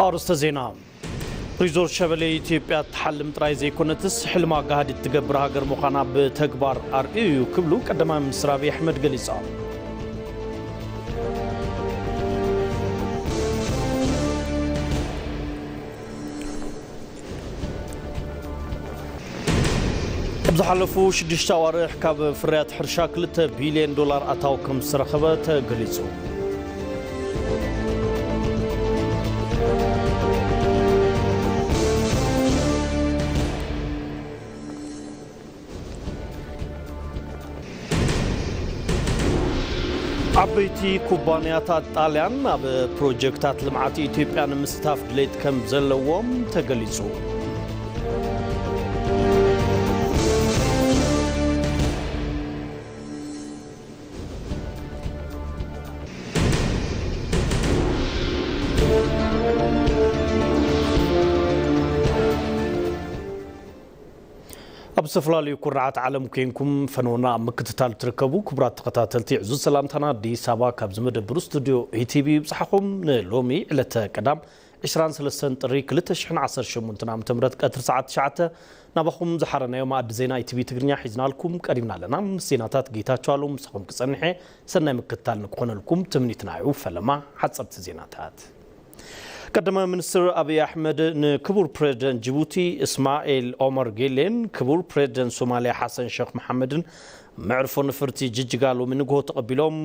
ኣርእስተ ዜና። ሪዞርት ሸበሌ ኢትዮጵያ ትሓልም ጥራይ ዘይኮነትስ፣ ሕልማ ጋህዲ እትገብር ሃገር ምዃና ብተግባር ኣርእዩ እዩ ክብሉ ቀዳማይ ሚኒስትር ኣብይ ኣሕመድ ገሊጾም። ኣብ ዝሓለፉ ሽዱሽተ ኣዋርሕ ካብ ፍርያት ሕርሻ ክልተ ቢልዮን ዶላር ኣታዊ ከም ዝተረኸበ ተገሊጹ። ዓበይቲ ኩባንያታት ጣልያን ኣብ ፕሮጀክታት ልምዓት ኢትዮጵያ ንምስታፍ ድሌት ከም ዘለዎም ተገሊጹ። ኣብ ዝተፈላለዩ ኩርናዓት ዓለም ኮንኩም ፈነውና ኣብ ምክትታል ትርከቡ ክቡራት ተኸታተልቲ፣ ዕዙዝ ሰላምታና ኣዲስ ኣበባ ካብዚ መደብሩ ስቱድዮ ኢቲቪ ይብጻሕኹም። ንሎሚ ዕለተ ቀዳም ዕስራን ሰለስተን ጥሪ ክልተ ሽሕን ዓሰርተ ሸሞንተን ዓመተ ምህረት ቀትሪ ሰዓት ትሽዓተ ናባኹም ዝሓረናዮ መኣዲ ዜና ኢቲቪ ትግርኛ ሒዝናልኩም ቀሪብና ኣለና። ምስ ዜናታት ጌታቸው ኣለዉ ምሳኹም ክጸንሐ ሰናይ ምክትታል ንክኾነልኩም ትምኒትና እዩ። ፈለማ ሓጸርቲ ዜናታት። ቀዳማይ ሚኒስትር ኣብይ ኣሕመድ ንክቡር ፕሬዚደንት ጅቡቲ እስማኤል ኦመር ጌሌን ክቡር ፕሬዚደንት ሶማልያ ሓሰን ሸኽ መሓመድን መዕርፎ ነፈርቲ ጅጅጋ ሎሚ ንግሆ ተቐቢሎም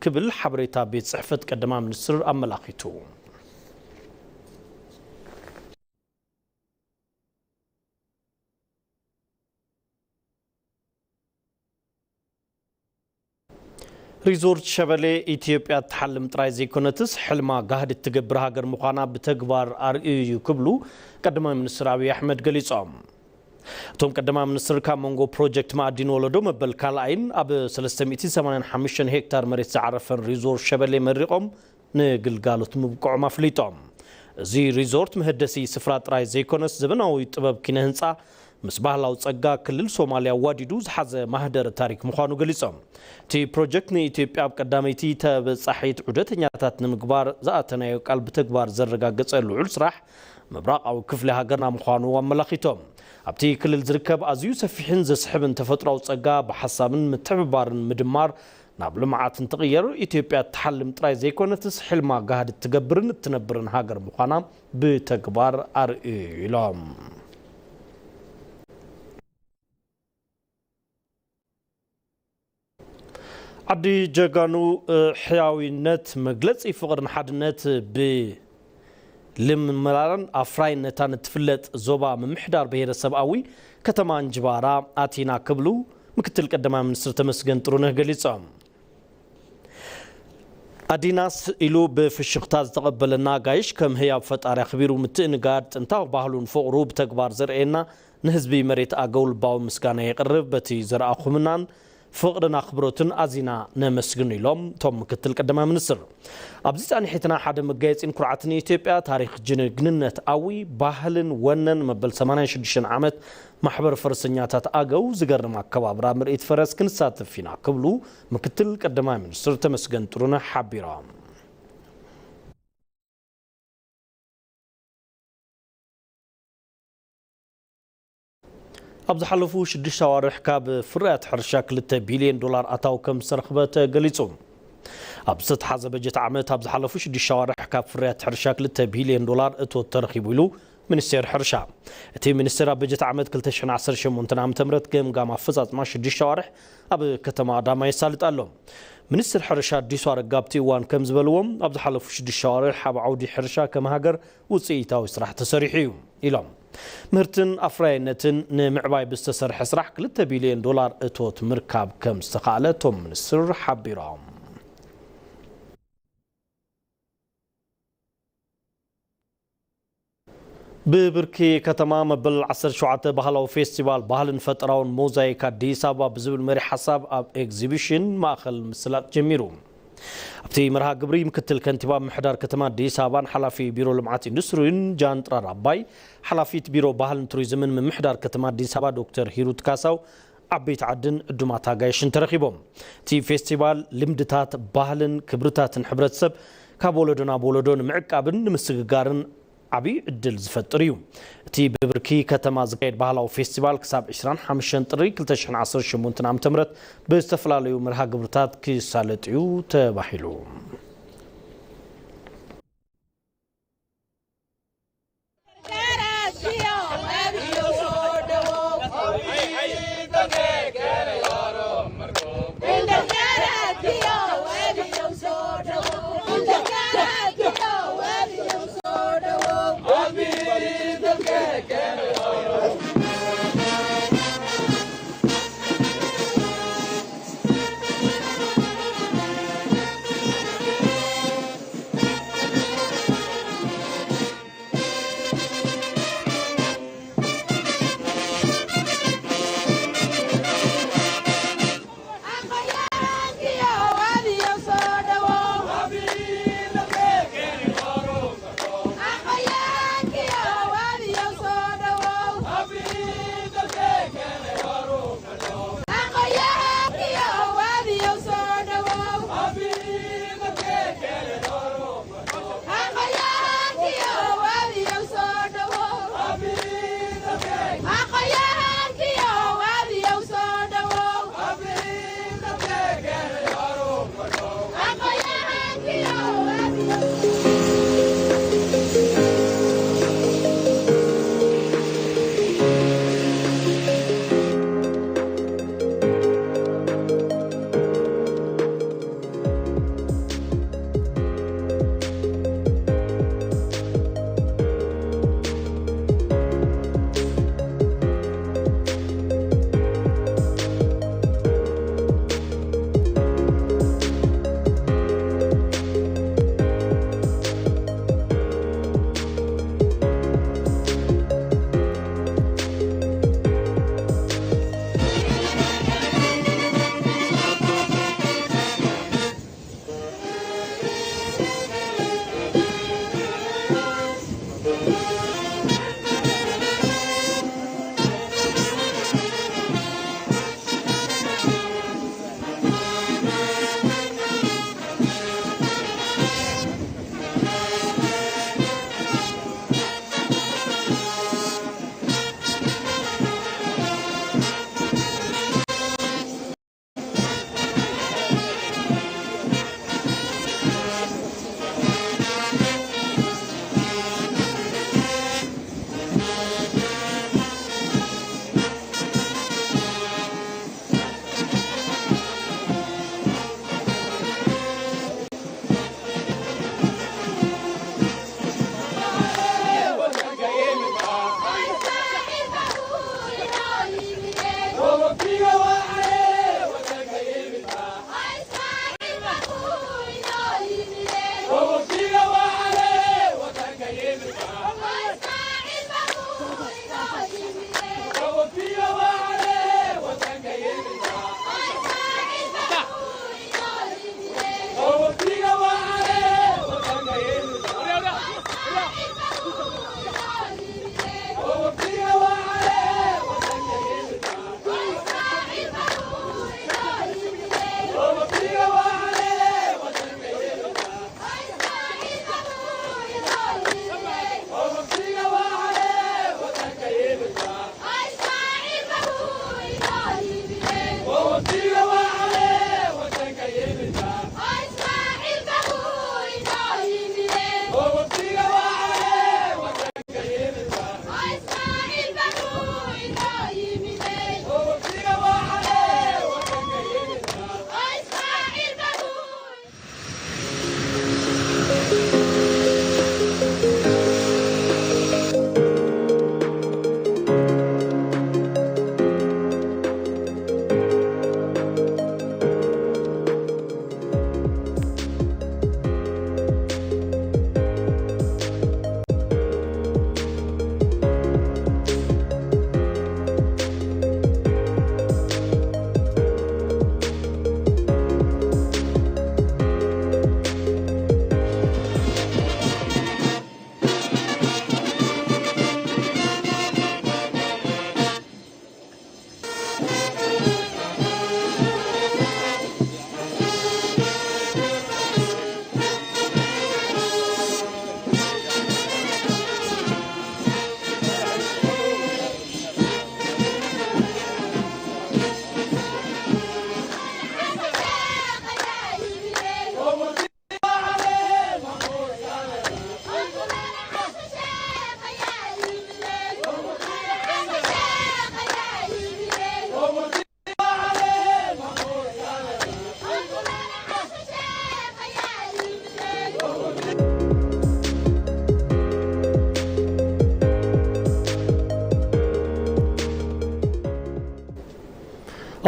ክብል ሓበሬታ ቤት ጽሕፈት ቀዳማይ ሚኒስትር ኣመላኺቱ። ሪዞርት ሸበሌ ኢትዮጵያ ትሓልም ጥራይ ዘይኮነትስ፣ ሕልማ ጋህዲ እትገብር ሃገር ምዃና ብተግባር ኣርእዩ እዩ ክብሉ ቀዳማይ ሚኒስትር ኣብይ ኣሕመድ ገሊጾም። እቶም ቀዳማይ ሚኒስትር ካብ መንጎ ፕሮጀክት ማእዲን ወለዶ መበል ካልኣይን ኣብ ሰለስተ ሚእቲ ሰማንያን ሓሙሽተን ሄክታር መሬት ዝዓረፈን ሪዞርት ሸበሌ መሪቖም ንግልጋሎት ምብቅዖም ኣፍሊጦም። እዚ ሪዞርት መሀደሲ ስፍራ ጥራይ ዘይኮነስ፣ ዘበናዊ ጥበብ ኪነ ህንፃ ምስ ባህላዊ ጸጋ ክልል ሶማልያ ኣዋዲዱ ዝሓዘ ማህደር ታሪክ ምዃኑ ገሊጾም። እቲ ፕሮጀክት ንኢትዮጵያ ኣብ ቀዳመይቲ ተበጻሒት ዑደተኛታት ንምግባር ዝኣተናዮ ቃል ብተግባር ዘረጋገጸ ልዑል ስራሕ ምብራቓዊ ክፍሊ ሃገርና ምዃኑ ኣመላኺቶም። ኣብቲ ክልል ዝርከብ ኣዝዩ ሰፊሕን ዘስሕብን ተፈጥሮኣዊ ጸጋ ብሓሳብን ምትሕብባርን ምድማር ናብ ልምዓት እንትቕየር፣ ኢትዮጵያ እትሓልም ጥራይ ዘይኮነትስ፣ ሕልማ ጋህዲ እትገብርን እትነብርን ሃገር ምዃና ብተግባር ኣርእዩ ኢሎም። ዓዲ ጀጋኑ፣ እ፣ ሕያዊነት መግለጺ ፍቕርን ሓድነት ብ ልምመራን ኣፍራይነታን እትፍለጥ ዞባ ምምሕዳር ብሄረሰብ ኣዊ ከተማ እንጅባራ ኣቲና ክብሉ ምክትል ቀዳማይ ሚኒስትር ተመስገን ጥሩነህ ገሊጾም። ኣዲናስ ኢሉ ብፍሽኽታ ዝተቐበለና ጋይሽ ከም ህያብ ፈጣሪ ኣኽቢሩ ምትእንጋድ ጥንታዊ ባህሉን ፍቕሩ ብተግባር ዘርእየና ንህዝቢ መሬት ኣገው ልባዊ ምስጋና የቕርብ። በቲ ዘርኣኹምናን ፍቕርን ኣኽብሮትን ኣዚና ነመስግን ኢሎም እቶም ምክትል ቀዳማይ ሚኒስትር። ኣብዚ ጻንሒትና ሓደ መጋየጺን ኩርዓትን ንኢትዮጵያ፣ ታሪኽ ጅግንነት ኣዊ፣ ባህልን ወነን መበል ሰማንያን ሽዱሽተን ዓመት ማሕበር ፈረሰኛታት ኣገው ዝገርም ኣከባብራ ምርኢት ፈረስ ክንሳተፍ ኢና ክብሉ ምክትል ቀዳማይ ሚኒስትር ተመስገን ጥሩነህ ሓቢሮም። ኣብ ዝሓለፉ ሽዱሽተ ኣዋርሕ ካብ ፍርያት ሕርሻ ክልተ ቢልዮን ዶላር ኣታዊ ከም ዝተረኽበ ተገሊጹ። ኣብ ዝተተሓዘ በጀት ዓመት ኣብ ዝሓለፉ ሽዱሽተ ኣዋርሕ ካብ ፍርያት ሕርሻ ክልተ ቢልዮን ዶላር እቶት ተረኺቡ ኢሉ ሚኒስቴር ሕርሻ። እቲ ሚኒስቴር ኣብ በጀት ዓመት ክልተ ሽሕን ዓሰርተ ሸሞንተን ዓመተ ምህረት ገምጋም ኣፈጻጽማ ሽዱሽተ ኣዋርሕ ኣብ ከተማ ኣዳማ የሳልጥ ኣሎ። ሚኒስትር ሕርሻ ኣዲሱ ኣረጋ ኣብቲ እዋን ከም ዝበልዎም፣ ኣብ ዝሓለፉ ሽዱሽተ ኣዋርሕ ኣብ ዓውዲ ሕርሻ ከም ሃገር ውፅኢታዊ ስራሕ ተሰሪሑ እዩ ኢሎም። ምህርትን ኣፍራይነትን ንምዕባይ ብዝተሰርሐ ስራሕ ክልተ ቢልዮን ዶላር እቶት ምርካብ ከም ዝተኻእለ እቶም ሚኒስትር ሓቢሮም። ብብርኪ ከተማ መበል ዓሰርተ ሸውዓተ ባህላዊ ፌስቲቫል ባህልን ፈጠራውን ሞዛይክ ኣዲስ ኣበባ ብዝብል መሪ ሓሳብ ኣብ ኤግዚቢሽን ማእኸል ምስላጥ ጀሚሩ። ኣብቲ መርሃ ግብሪ ምክትል ከንቲባ ምምሕዳር ከተማ ኣዲስ ኣበባን ሓላፊ ቢሮ ልምዓት ኢንዱስትሪን ጃንጥራር ኣባይ፣ ሓላፊት ቢሮ ባህልን ቱሪዝምን ምምሕዳር ከተማ ኣዲስ ኣበባ ዶክተር ሂሩት ካሳው፣ ዓበይቲ ዓድን ዕዱማት ኣጋይሽን ተረኺቦም። እቲ ፌስቲቫል ልምድታት፣ ባህልን ክብርታትን ሕብረተሰብ ካብ ወለዶ ናብ ወለዶ ንምዕቃብን ንምስግጋርን ዓብዪ ዕድል ዝፈጥር እዩ። እቲ ብብርኪ ከተማ ዝካየድ ባህላዊ ፌስቲቫል ክሳብ ዕስራን ሓሙሽተን ጥሪ ክልተ ሽሕን ዓሰርተ ሸሞንተን ዓመተ ምህረት ብዝተፈላለዩ መርሃ ግብርታት ክሳለጥ እዩ ተባሂሉ።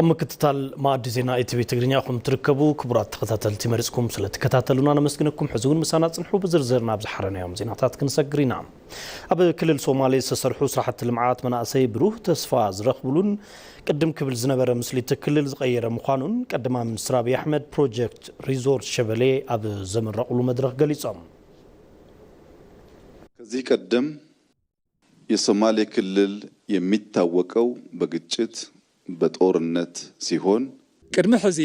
ምክትታል መኣዲ ዜና ኢቲቪ ትግርኛ ኢኹም ትርከቡ። ክቡራት ተኸታተልቲ፣ መሪጽኩም ስለ ትከታተሉና ነመስግነኩም። ሕዚ እውን ምሳና ጽንሑ። ብዝርዝር ናብ ዝሓረናዮም ዜናታት ክንሰግር ኢና። ኣብ ክልል ሶማሌ ዝተሰርሑ ስራሕቲ ልምዓት መናእሰይ ብሩህ ተስፋ ዝረኽብሉን ቅድም ክብል ዝነበረ ምስሊት ክልል ዝቐየረ ምዃኑን ቀዳማይ ሚኒስትር ኣብይ ኣሕመድ ፕሮጀክት ሪዞርት ሸበሌ ኣብ ዘመረቑሉ መድረኽ ገሊጾም። ከዚህ ቀደም የሶማሌ ክልል የሚታወቀው በግጭት፣ በጦርነት ሲሆን፣ ቅድሚ ሕዚ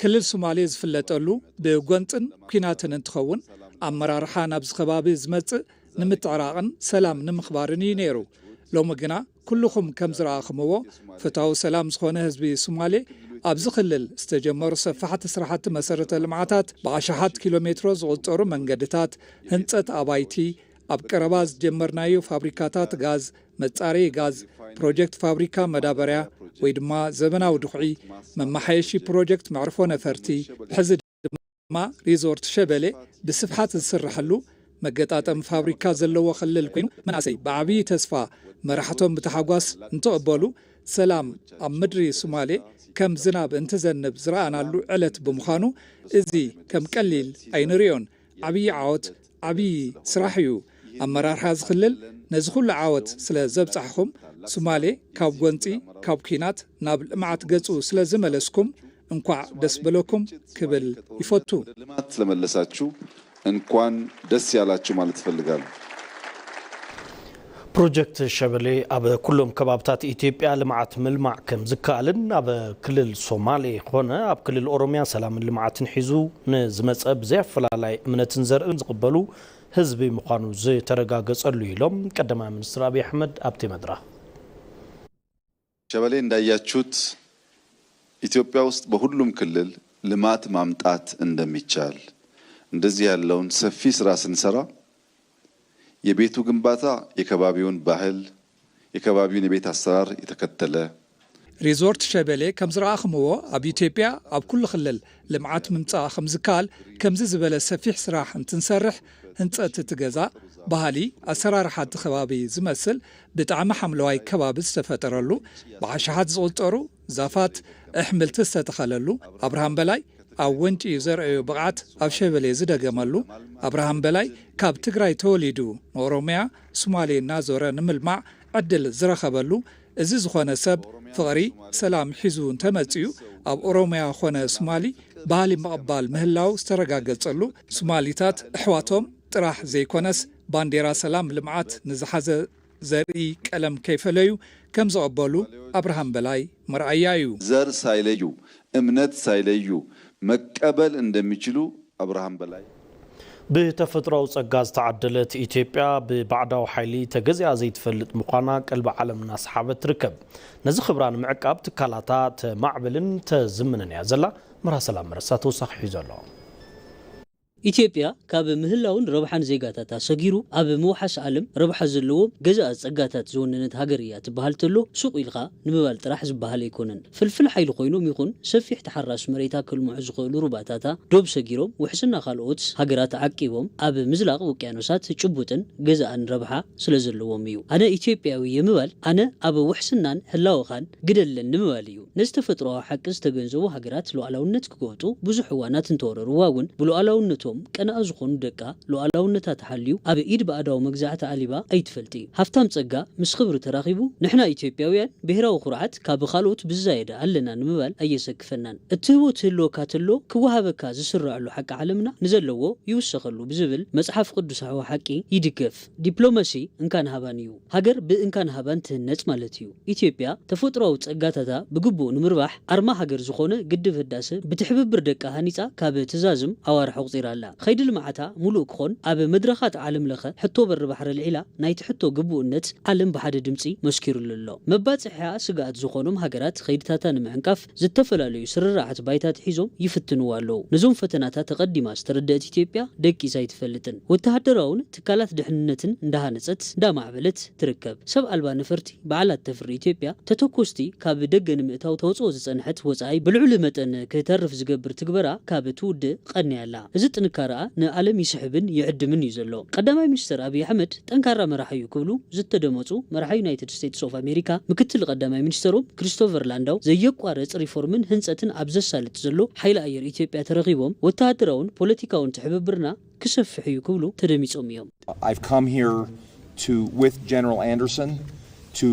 ክልል ሶማሌ ዝፍለጠሉ ብጎንፅን ኲናትን እንትኸውን፣ ኣመራርሓ ናብዚ ከባቢ ዝመፅእ ንምትዕራቕን ሰላም ንምኽባርን እዩ ነይሩ። ሎሚ ግና ኩልኹም ከም ዝረኣኹምዎ፣ ፍትዊ ሰላም ዝኾነ ህዝቢ ሶማሌ ኣብዚ ክልል ዝተጀመሩ ሰፋሕቲ ስራሕቲ መሰረተ ልምዓታት፣ ብኣሽሓት ኪሎ ሜትሮ ዝቑጸሩ መንገድታት፣ ህንፀት ኣባይቲ፣ ኣብ ቀረባ ዝጀመርናዮ ፋብሪካታት ጋዝ፣ መጻረዪ ጋዝ፣ ፕሮጀክት ፋብሪካ መዳበርያ ወይ ድማ ዘበናዊ ድኹዒ፣ መመሓየሺ ፕሮጀክት መዕርፎ ነፈርቲ፣ ሕዚ ድማ ሪዞርት ሸበሌ ብስፍሓት ዝስረሐሉ መገጣጠሚ ፋብሪካ ዘለዎ ክልል ኮይኑ፣ መናእሰይ ብዓብዪ ተስፋ መራሕቶም ብታሓጓስ እንትቕበሉ፣ ሰላም ኣብ ምድሪ ሱማሌ ከም ዝናብ እንትዘንብ ዝረኣናሉ ዕለት ብምዃኑ፣ እዚ ከም ቀሊል ኣይንርእዮን። ዓብዪ ዓወት፣ ዓብዪ ስራሕ እዩ። ኣመራርሓ እዚ ክልል ነዚ ኩሉ ዓወት ስለ ዘብጻሕኹም፣ ሱማሌ ካብ ጎንጺ፣ ካብ ኲናት ናብ ልምዓት ገጹ ስለ ዝመለስኩም፣ እንኳዕ ደስ በለኩም ክብል ይፈቱ። ልማት ስለመለሳችሁ እንኳን ደስ ያላችሁ ማለት እፈልጋለሁ። ፕሮጀክት ሸበሌ ኣብ ኩሎም ከባብታት ኢትዮጵያ ልምዓት ምልማዕ ከም ዝከኣልን ኣብ ክልል ሶማሌ ኾነ ኣብ ክልል ኦሮሚያ ሰላምን ልምዓትን ሒዙ ንዝመፀ ብዘይ ኣፈላላይ እምነትን ዘርእን ዝቕበሉ ህዝቢ ምዃኑ ዝተረጋገፀሉ ኢሎም ቀዳማይ ሚኒስትር ኣብይ ኣሕመድ ኣብቲ መድረኽ። ሸበሌ እንዳያችሁት ኢትዮጵያ ውስጥ በሁሉም ክልል ልማት ማምጣት እንደሚቻል፣ እንደዚህ ያለውን ሰፊ ስራ ስንሰራ የቤቱ ግንባታ የከባቢውን ባህል፣ የከባቢውን የቤት አሰራር የተከተለ ሪዞርት ሸበሌ ከም ዝረኣኹምዎ፣ ኣብ ኢትዮጵያ ኣብ ኩሉ ክልል ልምዓት ምምጻእ ከም ዝከኣል፣ ከምዚ ዝበለ ሰፊሕ ስራሕ እንትንሰርሕ፣ ህንጸት እቲ ገዛ፣ ባህሊ፣ ኣሰራርሓ እቲ ከባቢ ዝመስል ብጣዕሚ ሓምለዋይ ከባቢ ዝተፈጠረሉ፣ ብኣሽሓት ዝቑጸሩ ዛፋት፣ ኣሕምልቲ ዝተተኸለሉ ኣብርሃም በላይ ኣብ ወንጪ ዘርኣዮ ብቕዓት ኣብ ሸበሌ ዝደገመሉ፣ ኣብርሃም በላይ ካብ ትግራይ ተወሊዱ ንኦሮሚያ፣ ሶማሌ እናዞረ ንምልማዕ ዕድል ዝረኸበሉ፣ እዚ ዝኾነ ሰብ ፍቕሪ ሰላም ሒዙ እንተመጺኡ ኣብ ኦሮሚያ ኾነ ሶማሊ ባህሊ ምቕባል ምህላው ዝተረጋገጸሉ፣ ሶማሊታት ኣሕዋቶም ጥራሕ ዘይኮነስ ባንዴራ ሰላም ልምዓት ንዝሓዘ ዘርኢ ቀለም ከይፈለዩ ከም ዝቕበሉ ኣብርሃም በላይ መርኣያ እዩ። ዘር ሳይለዩ፣ እምነት ሳይለዩ መቀበል እንደሚችሉ ኣብርሃም በላይ ብተፈጥሮኣዊ ጸጋ ዝተዓደለት ኢትዮጵያ ብባዕዳዊ ሓይሊ ተገዚኣ ዘይትፈልጥ ምዃና ቀልቢ ዓለም እናሰሓበት ትርከብ። ነዚ ክብራ ንምዕቃብ ትካላታ ተማዕብልን ተዝምንን እያ ዘላ። መርሃ ሰላም መረሳ ተወሳኺ ሒዙ ኣሎ። ኢትዮጵያ ካብ ምህላውን ረብሓን ዜጋታታ ሰጊሩ ኣብ ምውሓስ ዓለም ረብሓ ዘለዎም ገዛእ ጸጋታት ዝወነነት ሃገር እያ ትበሃል ተሎ ሱቕ ኢልካ ንምባል ጥራሕ ዝበሃል ኣይኮነን። ፍልፍል ሓይሊ ኮይኖም ይኹን ሰፊሕ ተሓራስ መሬታ ከልምዑ ዝኽእሉ ሩባታታ ዶብ ሰጊሮም ውሕስና ካልኦት ሃገራት ዓቂቦም ኣብ ምዝላቕ ውቅያኖሳት ጭቡጥን ገዛእን ረብሓ ስለ ዘለዎም እዩ። ኣነ ኢትዮጵያዊ እየ ምባል ኣነ ኣብ ውሕስናን ህላወኻን ግደ ኣለኒ ምባል እዩ። ነዚ ተፈጥሮኣዊ ሓቂ ዝተገንዘቡ ሃገራት ሉዓላውነት ክጎብጡ ብዙሕ እዋናት እንተወረርዋ እውን ብሉዓላውነቶም ቀናኢ ዝኾኑ ደቃ ሉዓላውነታ ተሓልዩ ኣብ ኢድ ባዕዳዊ መግዛእቲ ዓሊባ ኣይትፈልጥ እዩ። ሃፍታም ጸጋ ምስ ክብሪ ተራኺቡ ንሕና ኢትዮጵያውያን ብሄራዊ ኩርዓት ካብ ካልኦት ብዝዛየደ ኣለና ንምባል ኣየሰክፈናን። እትህቦ ትህልወካ ተሎ ክወሃበካ ዝስረዐሉ ሓቂ ዓለምና ንዘለዎ ይውሰኸሉ ብዝብል መጽሓፍ ቅዱሳዊ ሓቂ ይድገፍ። ዲፕሎማሲ እንካን ሃባን እዩ። ሃገር ብእንካን ሃባን ትህነጽ ማለት እዩ። ኢትዮጵያ ተፈጥሮኣዊ ጸጋታታ ብግቡእ ንምርባሕ ኣርማ ሃገር ዝኾነ ግድብ ህዳሰ ብትሕብብር ደቃ ሃኒጻ ካብ ትዛዝም ኣዋርሕ ኣቑጺራ ኣላ። ኸይዲ ልምዓታ ሙሉእ ክኾን ኣብ መድረኻት ዓለም ለኸ ሕቶ በሪ ባሕሪ ኣልዒላ ናይቲ ሕቶ ግቡእነት ዓለም ብሓደ ድምጺ መስኪሩሉ ኣሎ። መባጽሕያ ስግኣት ዝኾኖም ሃገራት ኸይድታታ ንምዕንቃፍ ዝተፈላለዩ ስርርዓት ባይታ ኣትሒዞም ይፍትንዋ ኣለዉ። ነዞም ፈተናታት ኣቐዲማ ዝተረደአት ኢትዮጵያ ደቂሳ ኣይትፈልጥን። ወተሃደራውን ትካላት ድሕንነትን እንዳሃነጸት እንዳማዕበለት ትርከብ። ሰብ ኣልባ ነፈርቲ በዓላት ተፍሪ ኢትዮጵያ ተተኮስቲ ካብ ደገ ንምእታው ተውፅኦ ዝፀንሐት ወፃኢ ብልዑል መጠን ክተርፍ ዝገብር ትግበራ ካብ ትውድእ ቀንያ ኣላ። እዚ ጥንካረኣ ንዓለም ይስሕብን ይዕድምን እዩ ዘሎ። ቀዳማይ ሚኒስትር ኣብይ ኣሕመድ ጠንካራ መራሒ እዩ ክብሉ ዝተደመፁ መራሒ ዩናይትድ ስቴትስ ኦፍ ኣሜሪካ ምክትል ቀዳማይ ሚኒስትሮም ክሪስቶፈር ላንዳው ዘየቋርፅ ሪፎርምን ህንፀትን ኣብ ዘሳልጥ ዘሎ ሓይሊ ኣየር ኢትዮጵያ ተረኺቦም ወተሃደራውን ፖለቲካውን ትሕብብርና ክሰፍሕ እዩ ክብሉ ተደሚፆም እዮም። I've come here to, with General Anderson, to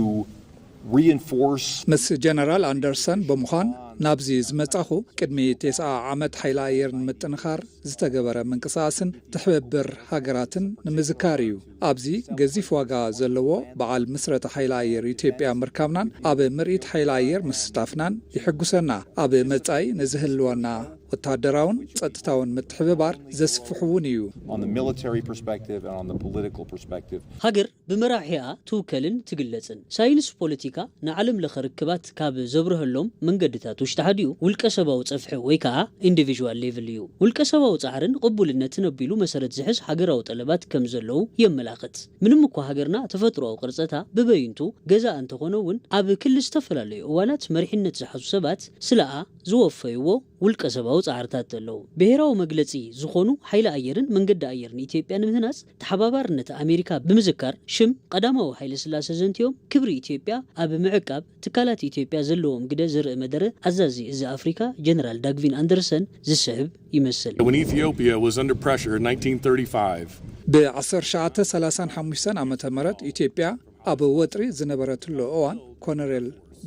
reinforce ምስ ጀነራል ኣንደርሰን ብምዃን ናብዚ ዝመጻኹ ቅድሚ ቴስዓ ዓመት ሓይሊ ኣየር ንምጥንኻር ዝተገበረ ምንቅስቓስን ትሕብብር ሃገራትን ንምዝካር እዩ። ኣብዚ ገዚፍ ዋጋ ዘለዎ በዓል ምስረታ ሓይሊ ኣየር ኢትዮጵያ ምርካብናን ኣብ ምርኢት ሓይሊ ኣየር ምስታፍናን ይሕጉሰና። ኣብ መጻኢ ንዝህልወና ወታደራውን ጸጥታውን ምትሕብባር ዘስፍሕ እውን እዩ። On the military perspective and on the political perspective. ሃገር ብመራሒኣ ትውከልን ትግለጽን። ሳይንስ ፖለቲካ ንዓለም ለኸ ርክባት ካብ ዘብርሀሎም መንገድታት ውሽጢ ሓዲኡ ውልቀ ሰባዊ ጸፍሒ ወይ ከዓ ኢንዲቪዥዋል ሌቭል እዩ። ውልቀ ሰባዊ ጻዕርን ቅቡልነትን ኣቢሉ መሰረት ዝሕዝ ሃገራዊ ጠለባት ከም ዘለዉ የመላኽት። ምንም እኳ ሃገርና ተፈጥሮኣዊ ቅርጸታ ብበይንቱ ገዛእ እንተኾነ እውን ኣብ ክሊ ዝተፈላለዩ እዋናት መሪሕነት ዝሓዙ ሰባት ስለኣ ዝወፈይዎ ውልቀ ሰባዊ ጻዕርታት ኣለዉ። ብሄራዊ መግለጺ ዝኾኑ ሓይሊ ኣየርን መንገዲ ኣየርን ኢትዮጵያ ንምህናጽ ተሓባባርነት ኣሜሪካ ብምዝካር ሽም ቀዳማዊ ሓይለ ስላሰ ዘንትዮም ክብሪ ኢትዮጵያ ኣብ ምዕቃብ ትካላት ኢትዮጵያ ዘለዎም ግደ ዘርኢ መደረ ኣዛዚ እዚ ኣፍሪካ ጀነራል ዳግቪን ኣንደርሰን ዝስሕብ ይመስል። When Ethiopia was under pressure in nineteen thirty-five, ብ1935 ዓመተ ምህረት ኢትዮጵያ ኣብ ወጥሪ ዝነበረትሉ እዋን ኮነሬል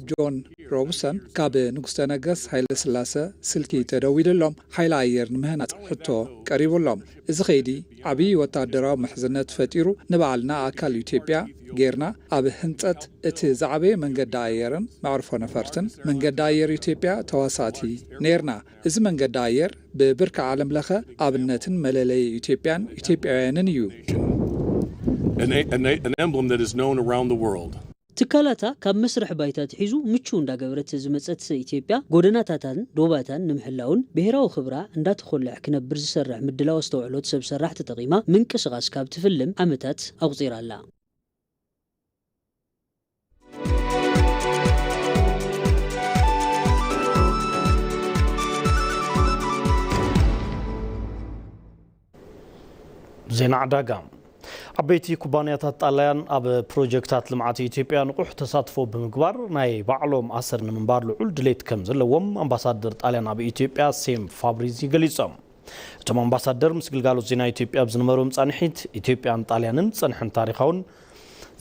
ጆን ሮብሰን ካብ ንጉሰ ነገስት ሃይለ ስላሰ ስልኪ ተደዊልሎም ሓይሊ ኣየር ንምህናጽ ሕቶ ቀሪቡሎም። እዚ ኸይዲ ዓብዪ ወታደራዊ ምሕዝነት ፈጢሩ ንባዕልና ኣካል ኢትዮጵያ ጌርና ኣብ ህንጸት እቲ ዝዓበየ መንገዲ ኣየርን መዕርፎ ነፈርትን መንገዲ ኣየር ኢትዮጵያ ተዋሳእቲ ኔርና። እዚ መንገዲ ኣየር ብብርኪ ዓለም ለኸ ኣብነትን መለለይ ኢትዮጵያን ኢትዮጵያውያንን እዩ። an, an, an emblem that is known around the world. ትካላታ ካብ መስርሕ ባይታ ትሒዙ ምቹ እንዳገበረት ዝመፀት ኢትዮጵያ ጎደናታታን ዶባታን ንምሕላውን ብሄራዊ ክብራ እንዳተኮልዐ ክነብር ዝሰርሕ ምድላው ኣስተውዕሎት ሰብ ሰራሕ ተጠቂማ ምንቅስቃስ ካብ ትፍልም ዓመታት ኣቁፂራ ኣላ። ዜና ዕዳጋ። ዓበይቲ ኩባንያታት ጣልያን ኣብ ፕሮጀክታት ልምዓት ኢትዮጵያ ንቑሕ ተሳትፎ ብምግባር ናይ ባዕሎም ኣሰር ንምንባር ልዑል ድሌት ከም ዘለዎም ኣምባሳደር ጣልያን ኣብ ኢትዮጵያ ሴም ፋብሪዚ ገሊጾም። እቶም ኣምባሳደር ምስ ግልጋሎት ዜና ኢትዮጵያ ኣብ ዝነበሮም ጻንሒት፣ ኢትዮጵያን ጣልያንን ዝጸንሐን ታሪኻውን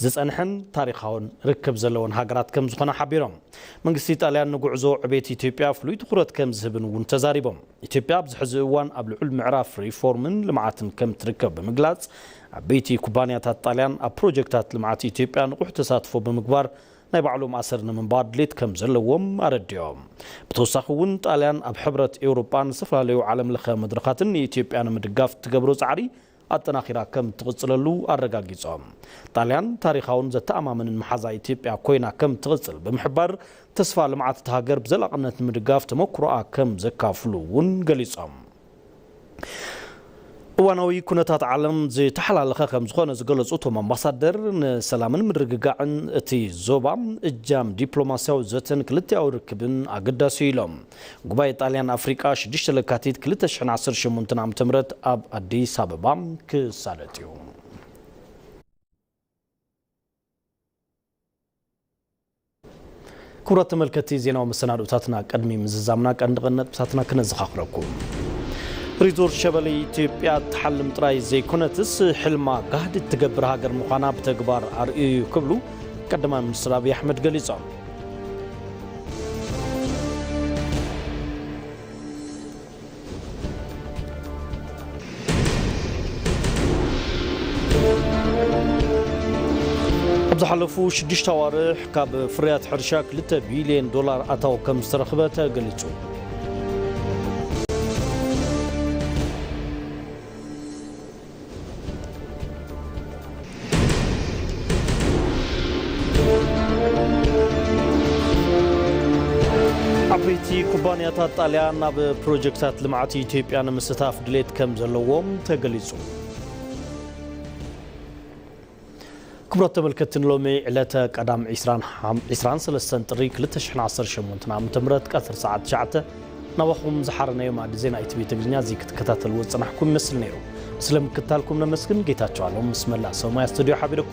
ዝጸንሐን ታሪኻውን ርክብ ዘለወን ሃገራት ከም ዝኾና ሓቢሮም። መንግስቲ ጣልያን ንጉዕዞ ዕቤት ኢትዮጵያ ፍሉይ ትኹረት ከም ዝህብን እውን ተዛሪቦም። ኢትዮጵያ ኣብዚ ሕዚ እዋን ኣብ ልዑል ምዕራፍ ሪፎርምን ልምዓትን ከም ትርከብ ብምግላጽ፣ ዓበይቲ ኩባንያታት ጣልያን ኣብ ፕሮጀክታት ልምዓት ኢትዮጵያ ንቑሕ ተሳትፎ ብምግባር ናይ ባዕሎም ኣሰር ንምንባር ድሌት ከም ዘለዎም ኣረዲኦም። ብተወሳኺ እውን ጣልያን ኣብ ሕብረት ኤውሮጳን ዝተፈላለዩ ዓለም ለኸ መድረኻትን ንኢትዮጵያ ንምድጋፍ እትገብሮ ጻዕሪ ኣጠናኺራ ከም ትቕጽለሉ ኣረጋጊጾም። ጣልያን ታሪኻውን ዘተኣማምንን መሓዛ ኢትዮጵያ ኮይና ከም ትቕጽል ብምሕባር፣ ተስፋ ልምዓት እታ ሃገር ብዘላቕነት ንምድጋፍ ተመክሮኣ ከም ዘካፍሉ እውን ገሊጾም። እዋናዊ ኩነታት ዓለም ዝተሓላለኸ ከም ዝኾነ ዝገለጹ እቶም ኣምባሳደር፣ ንሰላምን ምርግጋዕን እቲ ዞባ እጃም ዲፕሎማስያዊ ዘተን ክልቲኣዊ ርክብን ኣገዳሲ ኢሎም። ጉባኤ ጣልያን ኣፍሪቃ ሽዱሽተ ለካቲት ክልተ ሽሕን ዓሰርተ ሸሞንተን ዓመተ ምህረት ኣብ ኣዲስ ኣበባ ክሳለጥ እዩ። ክቡራት ተመልከትቲ፣ ዜናዊ መሰናድኦታትና ቅድሚ ምዝዛምና ቀንዲ ቀንዲ ነጥብታትና ክነዘኻኽረኩም። ሪዞርት ሸበሌ ኢትዮጵያ ትሓልም ጥራይ ዘይኮነትስ፣ ሕልማ ጋህዲ እትገብር ሃገር ምዃና ብተግባር ኣርእዩ እዩ ክብሉ ቀዳማይ ሚኒስትር ኣብይ ኣሕመድ ገሊጾም። ኣብ ዝሓለፉ ሽዱሽተ ኣዋርሕ ካብ ፍርያት ሕርሻ ክልተ ቢልዮን ዶላር ኣታዊ ከም ዝተረኽበ ተገሊጹ። ዓበይቲ ኩባንያታት ጣልያን ናብ ፕሮጀክታት ልምዓት ኢትዮጵያ ንምስታፍ ድሌት ከም ዘለዎም ተገሊጹ። ክቡራት ተመልከትቲ፣ ንሎሚ ዕለተ ቀዳም ዒስራን ሓም-፣ ዒስራን ሰለስተን ጥሪ ክልተ ሽሕን ዓሰርተ ሸሞንተን ዓመተ ምህረት ቀትሪ ሰዓት ትሽዓተ ናባኹም ዝሓረናዮ ማዕዲ ዜና ኢቲቪ ትግርኛ እዚ ክትከታተልዎ ዝጸናሕኩም ይመስል ነይሩ። ስለ ምክትታልኩም ነመስግን። ጌታቸው ኣሎም ምስ መላእ ሰማያ ስቱዲዮ ሓቢረኩም